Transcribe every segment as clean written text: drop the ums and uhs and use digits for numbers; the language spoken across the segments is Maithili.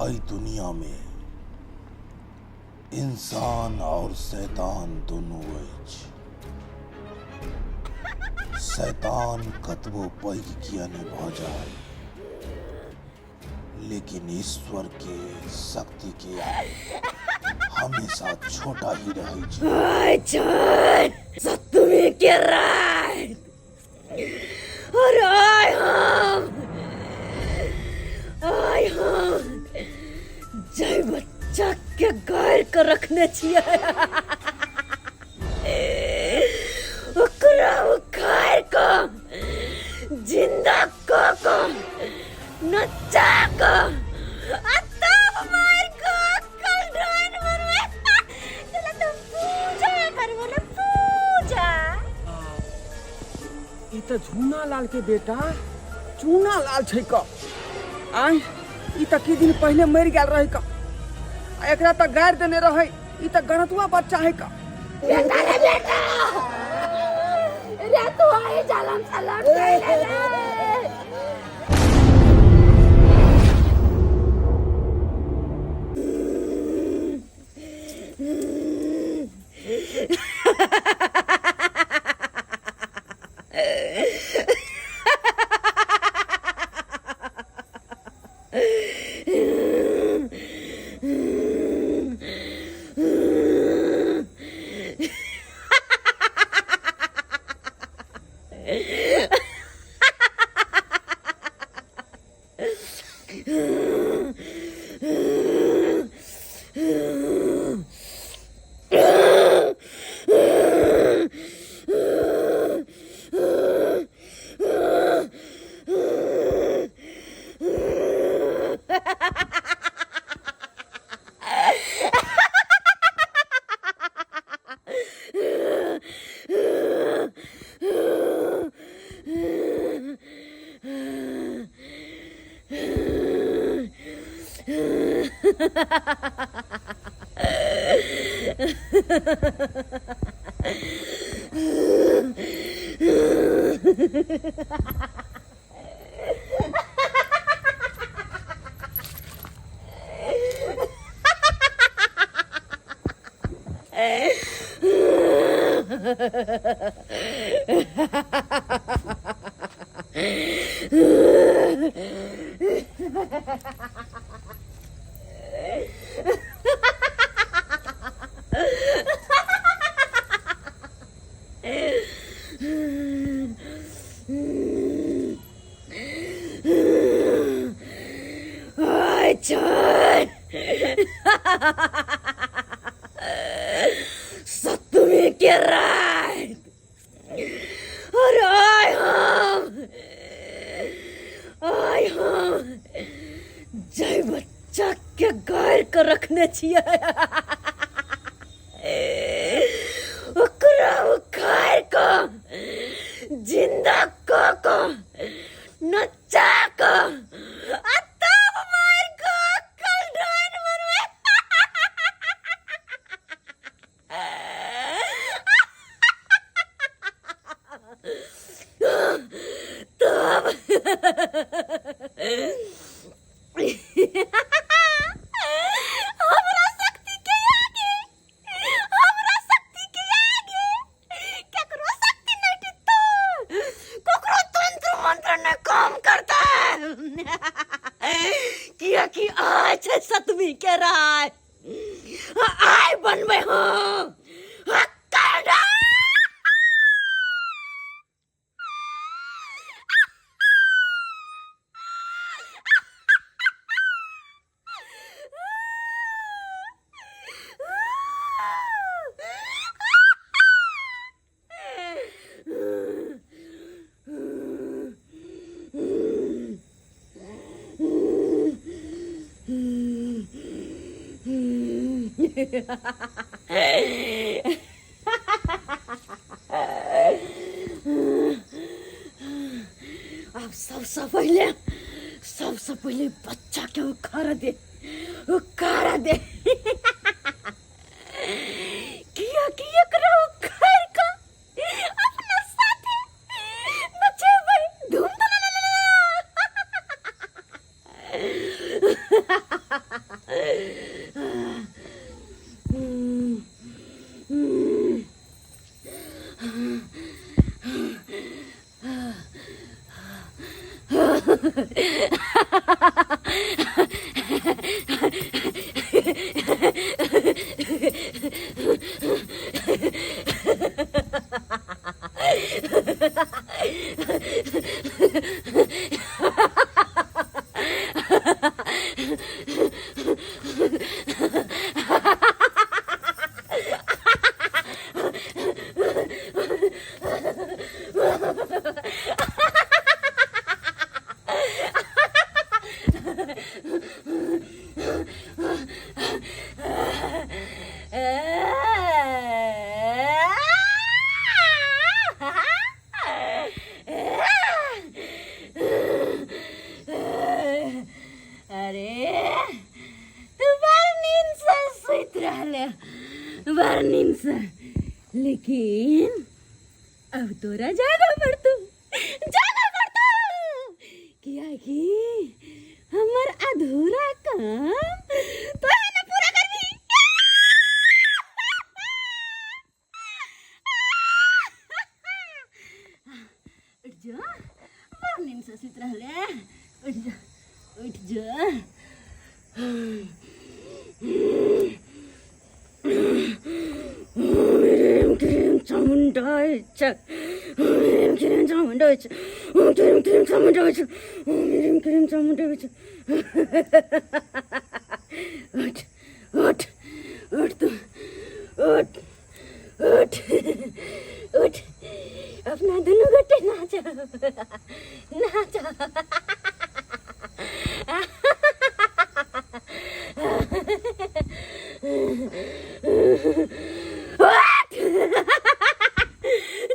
एहि दुनियामे इंसान आओर शैतान दुनू अछि। शैतान कतबो पैघ किया नहि भऽ जाय, लेकिन ईश्वर के शक्ति के आगे हमेशा छोटा ही रहै छै। आइ छै सप्तमी के राति और आइ हम जाहि बच्चा के गारि के रखने छियै ओकरा उखाड़ के जिंदा कऽ के नचा के आ तब मारि के कलढाइन बनबै। चला तो पूजा करबो ने पूजा। ई तऽ झूना लाल के बेटा चूना लाल छै क। आय, ई तऽ की दिन पहिले मरि गेल रहे क, आ एकरा तऽ गारि देने रहे। ई तऽ गणतुआ बच्चा है क। बेटा रे बेटा रे, तू आई जलम से लड़ गई रे। छै सप्तमी के रात और आइ हम जाहि बच्चा के गारि के रखने छियै ओकरा उखाड़ के जिंदा कऽ के नचा के आ तब मारि के कलढाइन बनबै। तब हमरा शक्ति के आगे, हमरा शक्ति के आगे केकरो शक्ति नहीं टिकता, ककरो तंत्र मंत्र ने काम करता है, कियाकि आज छै सतमी के रात, आय बनबै हम। आब सबसे पहिले बच्चा के उखाड़ दे, उखाड़ दे, किया कि एकरा उखाड़ के अपना साथे नचेबै धूम। अरे, तू बड़ नींद से सुति रहले, बड़ नींद से, लेकिन अब तोरा जागा पड़तो, जागा पड़तो, कियाकि हमर अधूरा काम तोरा ने पूरा करबी। उठ जा, बड़ नींद से सुति रहले, उठ जा, उठ जा। Cream cream Chamunda cream cream Chamunda cream cream Chamunda cream cream Chamunda. उठ उठ उठ, तू उठ उठ उठ, अपना दुनू गोटे नाच नाच। उठ,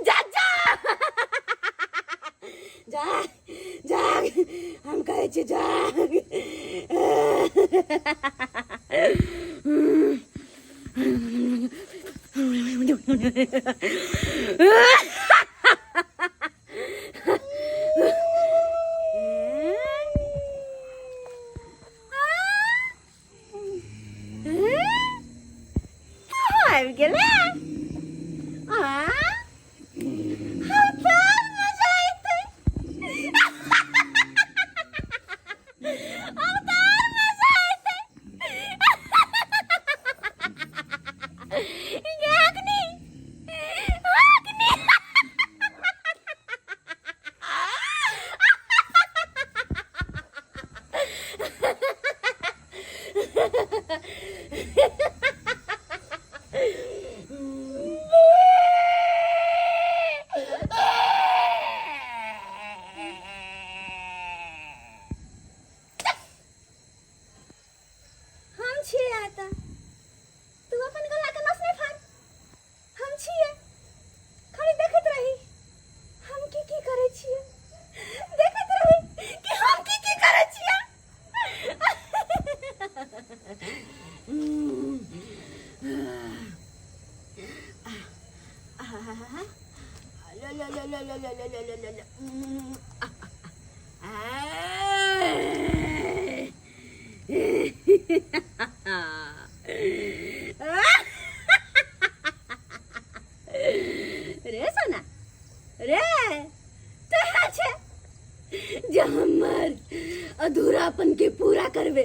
जा जा जाग जाग, हम कहै छी जाग। आबि गेलै आ, हम तऽ मजा एतै, अब तऽ मजा एतै। गे अग्नि, अग्नि। हम छियै आता, तू अपन गला के नस नहि फाड़। हम छियै, खाली देखैत रही हम की की करै छियै, देखैत रही कि हम की की करै छियै। रे सोना रे, तोरा छै जे हमर अधूरापन के पूरा करबे,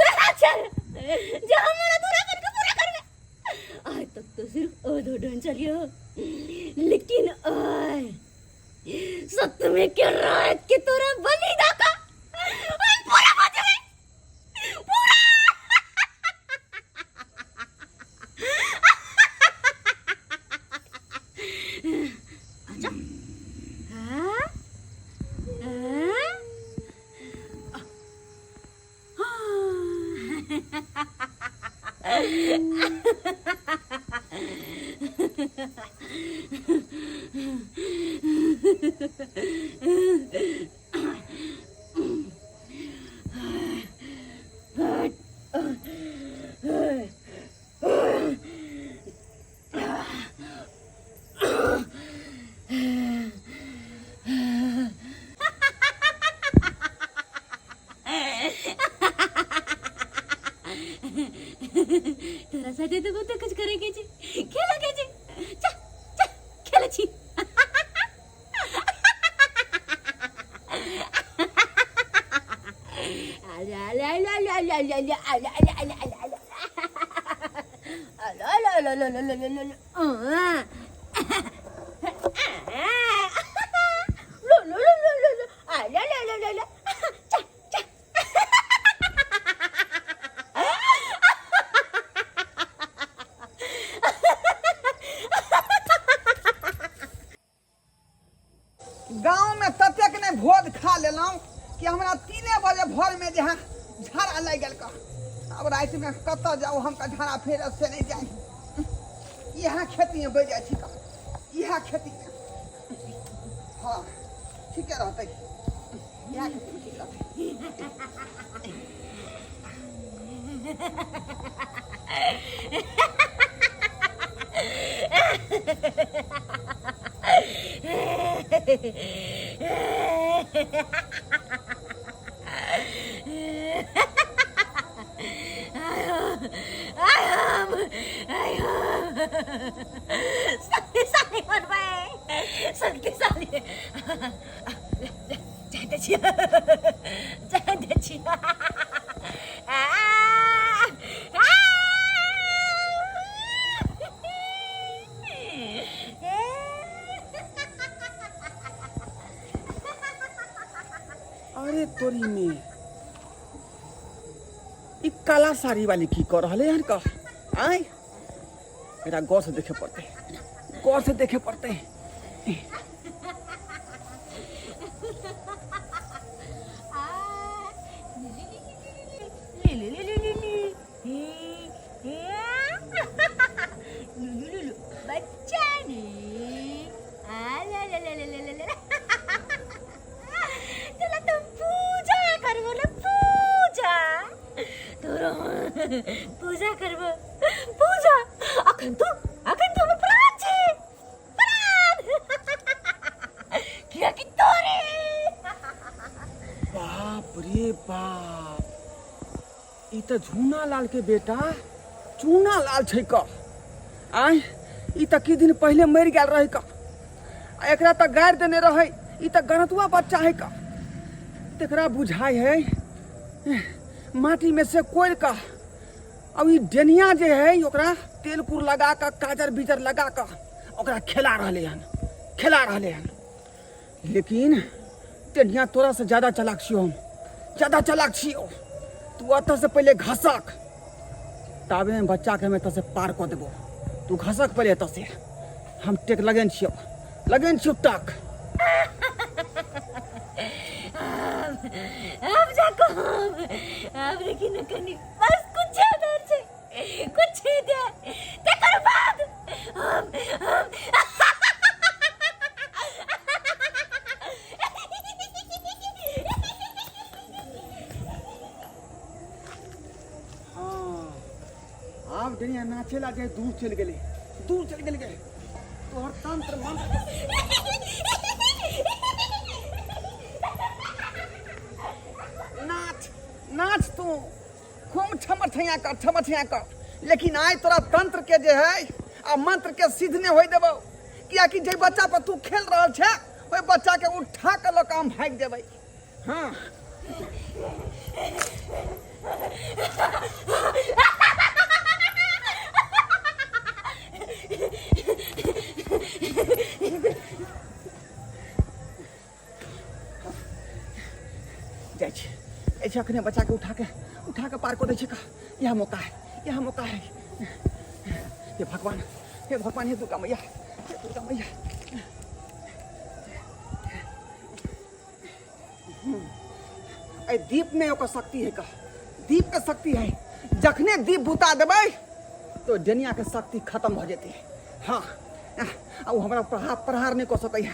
तोरा छै जे हमर अधूरापन के पूरा करबे। आज तक तो सिर्फ आधा डन चलियो, लेकिन आय सप्तमी के रात के तोरा बलि दाका हम पूरा हो जाबे, पूरा। आजा, हाँ हाँ। तोरा साथे तऽ बहुते कुछ करे के छै, खेले के छै। चल चल, खेले छी। ला ला ला ला ला ला ला ला ला ला ला ला ला ला ला ला ला ला ला। लो लो लो लो लो लो आ ला ला ला ला ला। चल चल। गाँव में ततेक नहि भोज खा लेलहुँ कि हमरा 3 बजे भोर में जे है झाड़ा लागि गेल। आब रातिमे कतऽ जाउ हम तऽ झाड़ा फेर से नहि जाइ, इएह खेतीमे बहि जाइ छी, इएह खेतीमे। हँ, ठीके रहतै, इएह खेतीमे ठीक रहतै। शक्तिशाली बनबै, शक्तिशाली। जाइते छियै, जाइते छियै। अरे तोरी में ई काला साड़ी वाली की कर रहले हन का? आय, एकरा गौर से देखे पड़ते, गौर से देखे पड़ते। बच्चा ने आ ला ला ला ला ला ला, तोला तो पूजा करबो ना, पूजा, तोरो पूजा करबो, पूजा। अखन तू, अखन तू हमर प्राण छी, प्राण, कियाकि तोरे। बाप रे बाप, ई तऽ झूना लाल के बेटा चूना लाल छै क। आय, ई तऽ किछु दिन पहिले मरि गेल रहै क, आ एकरा तऽ गारि देने रहै। ई तऽ गणतुआ बच्चा है क। तकरा बुझाइ है माटी में से कोड़ि कऽ अब ई डेनिया जे है ओकरा तेल कुर लगा कऽ, काजर बीजर लगा कऽ ओकरा खेला रहलै हन, खेला रहलै हन। लेकिन टेनिया, तोरा से ज्यादा चालाक छियौ हम, ज्यादा चालाक छियौ। तू एतऽ से पहिले घसक, ताबे हम बच्चाके हम एतऽ से पार कऽ देबो। तू घसक पहिले एतऽ से, हम टेक लगेने छियौ, लगेने छियौ टक। आब जाको हम आब लेकिन कनी बस कुछ देर छै, कुछ देर, तकर बाद हम हाँ, आब दुनिया नाचे ला जाए, दूर चलि गेलै, दूर चलि गेलै गे। तोहर तंत्र मंत्र। नाच, नाच, तू खूब ठमठैया कर, ठमठैया कर, लेकिन आइ तोरा तंत्र के जे है आ मंत्र के सिद्ध नहि होय देबौ, कियाकि जे बच्चा पर तू खेल रहल छै ओहि बच्चा के उठा के लऽ कऽ हम भागि जेबै। हाँ। जाइ छी, जाइ छी, अखने बच्चा के उठा के, उठा के पार कऽ दै छी का। यह मौका है, यह मौका है। हे भगवान, हे भगवान, हे दुर्गा मैया, हे दुर्गा मैया। एहि दीप में ओकर शक्ति है का, दीप के शक्ति है। जखने दीप बुता देबै तो दुनिया के शक्ति खत्म भऽ जेतै। हाँ, आ ओ हमरा प्रहार, प्रहार नहि कऽ सकैए।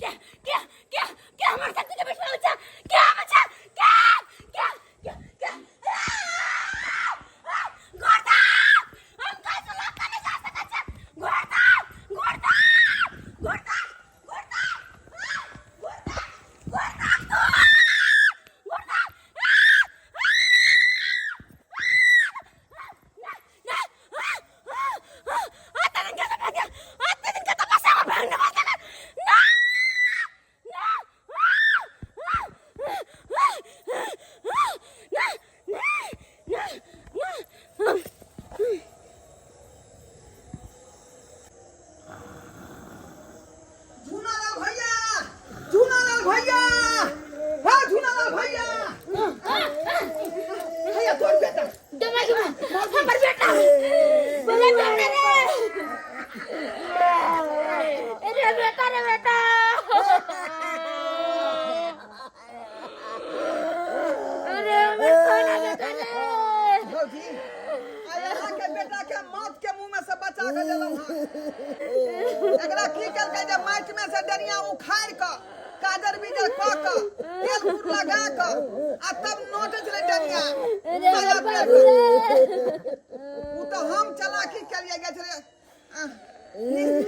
क्या क्या क्या क्या हमर शक्ति के बीच में बच्चा क्या बच्चा क्या क्या क्या क्या गुरुदेव, हम कैसे लोग नहीं जा सकते छे। गुरुदेव, गुरुदेव, गुरुदेव, गुरुदेव, गुरुदेव, गुरुदेव। उखाड़ि कऽ काजर बीजर कऽ कऽ तेल गुड़ लगा कऽ आ तब नोचै छलै डनिया रे साया हमर पेड़ बाबू कऽ। रे ओ तऽ हम चलाकी केलियै गेल छलै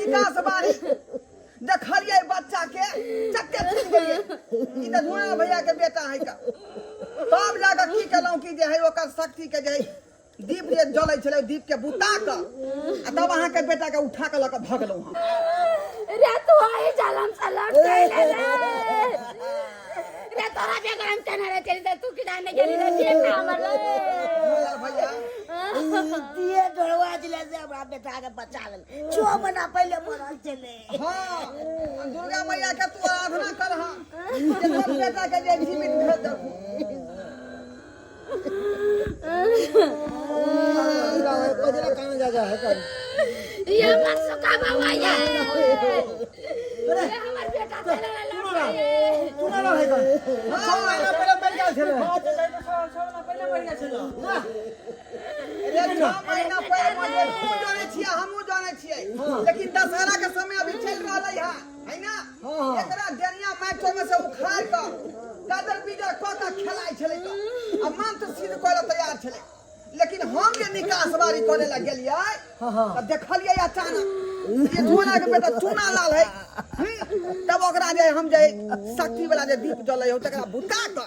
निकास बारी देखलियै बच्चा के चक्के छीन गेलियै ई तऽ धुआं भैया के बेटा है का तब जाकऽ की केलहुँ कि जे है ओकर शक्ति के जे है दीप जे जलै छलै दीप के बुता कऽ आ तब अहाँके बेटा के उठा कऽ लऽ कऽ भगलहुँ हम। रे तू आई जालम से लौट के अइले रे। रे तोरा बेगर हम केना रे चलि दे तू किना नहीं गेली रे बेटा हमर रे। भोला भैया दिए डोड़वा जिले से हमरा बेटा के बचा लेल 6 महीना पहले मरल छलै। हाँ, दुर्गा मैया के तू आराधना कर। हाँ, जे तोर बेटा के जे जीवित भेज देबू। ये हमर सुखा बाबा ये रे हमर बेटा चले रे लौट के ये। 6 महीना पहिले मरि गेल छलै। रे 6 महीना पहिले मरि गेल, तू जानै छियै, हमहूँ जानै छियै, लेकिन दशहरा के समय अभी चलि रहलै है, है ना? एकरा डेनिया माटि में से उखाड़ कऽ गाजर बीजर कऽ कऽ खेलाइ छलै तऽ आ मंत्र सिद्ध करै लए तैयार छलै, लेकिन हम जे निकास बारी करे लए गेलियै तऽ देखलियै अचानक ये झोला के बेटा चूना लाल है। तब ओकरा जे हम जे शक्ति वाला जे दीप जलै हो तकरा बुता कऽ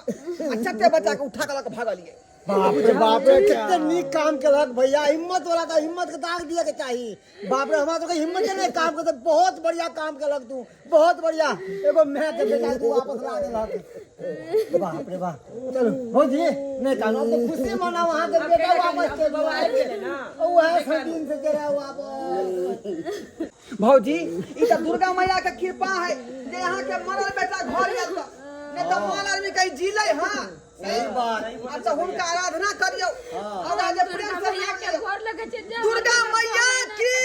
आ चट्टे बच्चा के उठा कऽ लऽ कऽ भगलियै। बाप रे बाप रे, कते नीक काम केलक भैया। हिम्मत वाला का हिम्मत के दाग दिए के चाही। बाप रे, हमरा तो हिम्मत नहीं काम करते। बहुत बढ़िया काम केलक तू, बहुत बढ़िया। एगो my के बेटा तू वापस ला देलक। बाप रे बाप। चलो भौजी, नहीं कानो, अब तो खुशी मनाओ, वहां के बेटा वापस चल गया। वह सब दिन से चला वापस। भौजी, ई तऽ दुर्गा मैया के कृपा है जे यहाँ के मरल बेटा घर आयल तऽ नहीं तऽ मरल आदमी कहीं जीले। हाँ, सही बात। अच्छा, हुनका आराधना करियौ और जे प्रेम से भैया नाम के लियौ। गोर लगे छै। दुर्गा मैया की।